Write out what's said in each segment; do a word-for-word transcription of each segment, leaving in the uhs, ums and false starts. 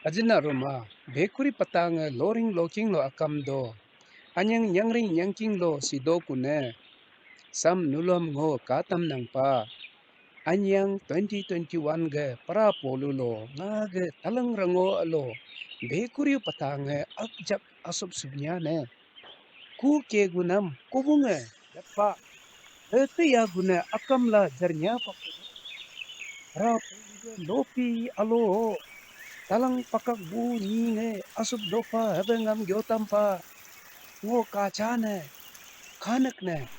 Ajina ruma, bekuri patang loring loking lo akam do. Anyang nyangring nyangking lo si do kune. Sam nulom ngo katam nang pa. Anyang twenty twenty-one ge para polu lo nga ge talang rango alo. Bekuri patang akjak asup subnya ne. Ku ke gunam kubunge dapa. Hete ya guna akam la jarnya paku. Rap lopi alo. Talang pakak bu ni nge asup dopa hebe ngam gyotam pa. Ngo kacha ne. Kanek ne.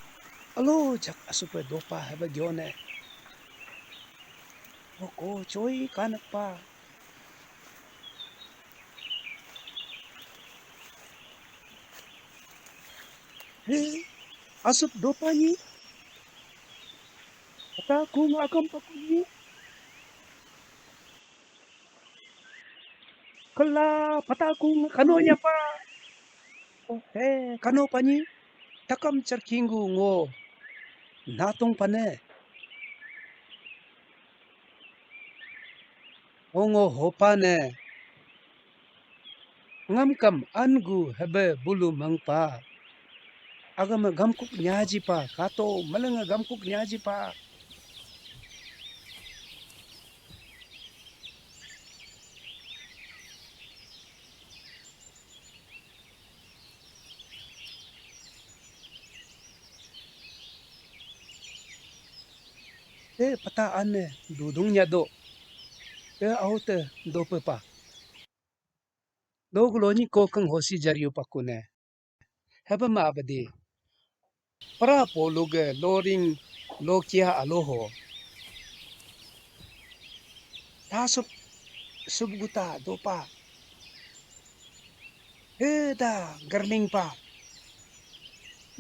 Alo jak asup dopa hebe gyone. Ngo ko choi kanek pa. He, asup dopa ni. Pata kung akam paku ni. Kela pata kung kano nya pa. Oh, he, kano pa ni. Takam cerkinggu ngo. Natung pane. Ongo hopa ne. Ngam kam angu hebe bulu mangpa. Agama gamkuk nyaji pa, kato malanga gamkuk nyaji pa. Te pata ane dudung nyado. Te au te dope pa. Log lo ni kokang hosi jariu pakune. Hebe ma abadi. Para polu ge loring lokia aloho. Tasup subguta dopa. Heda gerling pa.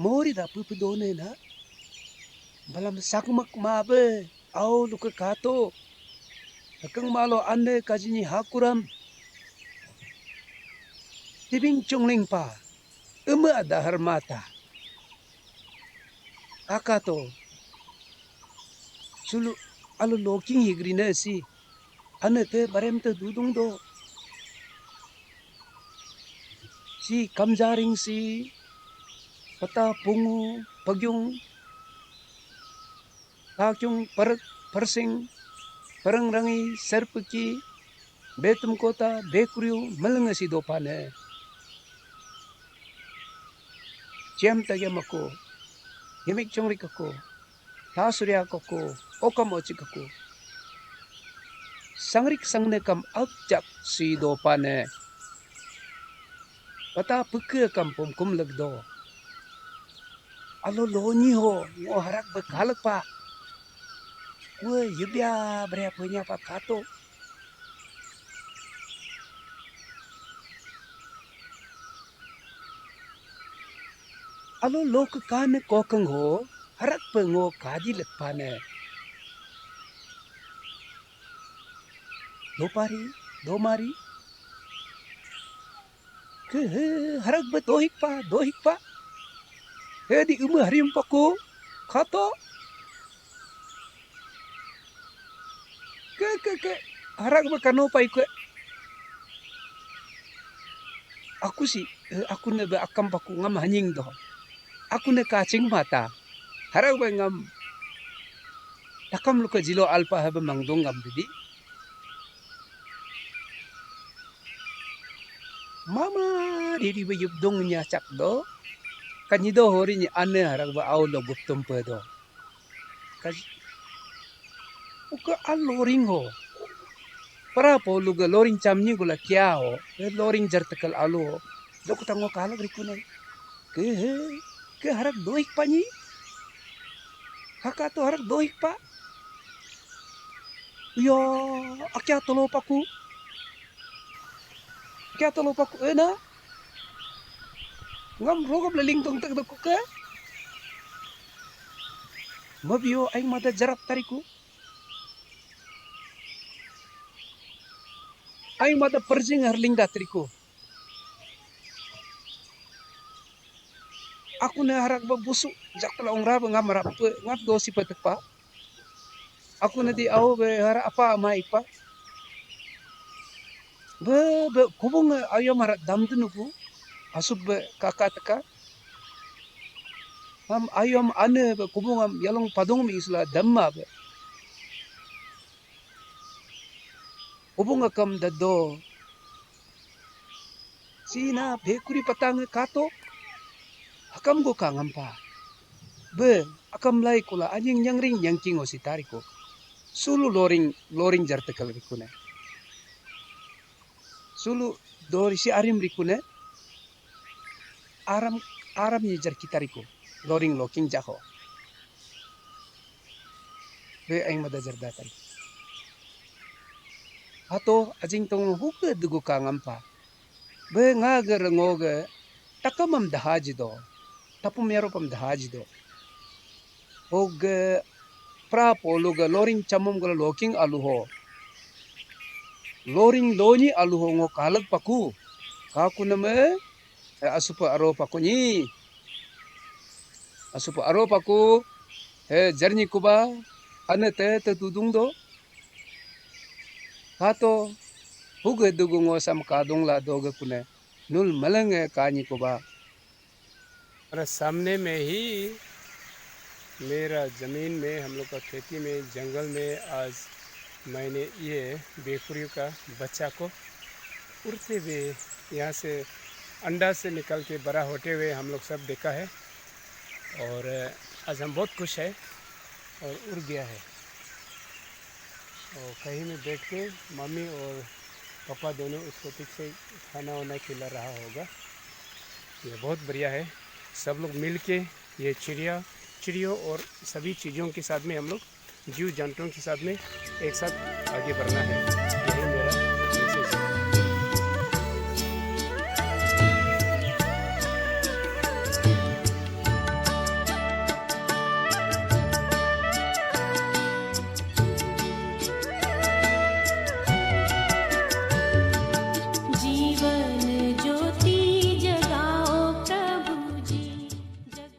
Mori da pupu done na. Balam sakmak mabe. Au luka kato. Hakang malo ande kajini hakuram. Tibing chungling pa. Eme ada harmata. Akato. Sulu alu loking higrine si. Ane te barem te dudung do. Si kamjaring si. Pata pungu pagyung. Takyung, Parek, Parsing, Parangrangi, Serpeki, Betum Kota, Bekuriu, Melenge si dopane. Ciam tagiam aku, Himik Cungrik aku, Tasurya aku, Okam Ocik aku. Sangrik sangne kam akjak si dopane. Pata peke kam pum kum legdo. Alo loni ho, ngo harak be kalek pa. Kue yubia bria punya pa kato. Alo lo ke kane kokeng ho, harak pe ngo kaji lekpane. Dopari, domari. Ke he, harak be dohik pa, dohik pa. He di ume harim paku, kato. Ke, ke, ke, harak be kano pa ikue. Aku si, eh, aku ne be akam paku ngam hanying doh. Aku ne kacing mata. Harak be ngam. Takam luka jilo alpa hebe mangdung ngam didi. Mama didi be yubdung nya cak do. Kanyido hori ni ane harak be au lo guptum pe do. Kaj-, uka al loring ho. Para polu ga loring chamni gula kia ho. Eh, loring jar tekal alu ho. Dok tango kalak rikune. Ke he, ke harak doik pa ni. Haka to harak doik pa. Yo, akia tolo paku. Akia tolo paku, eh, na. Ngam rogap leling tong tek doku ke. Mabio aing mada jarap tariku. Aing mada perjing harling da tariku. Aku ne harak ba busu jak tela ongra ba ngam rap pe ngam dosi pa tekpa. Aku ne di au be harak apa ama ipa. Be, be, kubung ayom harat dam denu ku. Asup be kaka teka. Ham ayom ane be kubung am yalong padung mi isla damma be. Kubung akam dado. Sina bekuri patang kato. Akam go kangampa. Be, akam lai kula anying nyangring nyangking osi tariko. Sulu loring, loring jar tekel rikune. Sulu dori si arim rikune. Aram, aram nyi jar kita riku. Loring loking jaho. Be aing mada jar datari. Hato ajing tong huke dugu kangampa. Be nga ge rengo ge takamam daha jido. Tapum yaropam daha jido. Hoge pra polu ge loring chamum ge loking alu ho. Loring loni alu ho ngo kalak paku. Kaku name, eh, asupa aro paku nyi. Asupa aro paku, eh, jarnyi kuba, ane te te tudung do. Kato, huge dugu ngo sam kadung la doge kune, nul malenge kanyi kuba. हमारा सामने में ही मेरा ज़मीन में, हम लोग का खेती में, जंगल में आज मैंने ये बेकुरियों का बच्चा को उड़ते हुए यहाँ से अंडा से निकल के बड़ा होते हुए हम लोग सब देखा है। और आज हम बहुत खुश है और उड़ गया है। और कहीं में बैठ के मम्मी और पापा दोनों उसको ठीक से खाना वाना खिला रहा होगा। ये बहुत बढ़िया है। सब लोग मिल के ये चिड़िया, चिड़ियों और सभी चीज़ों के साथ में हम लोग जीव जंतुओं के साथ में एक साथ आगे बढ़ना है।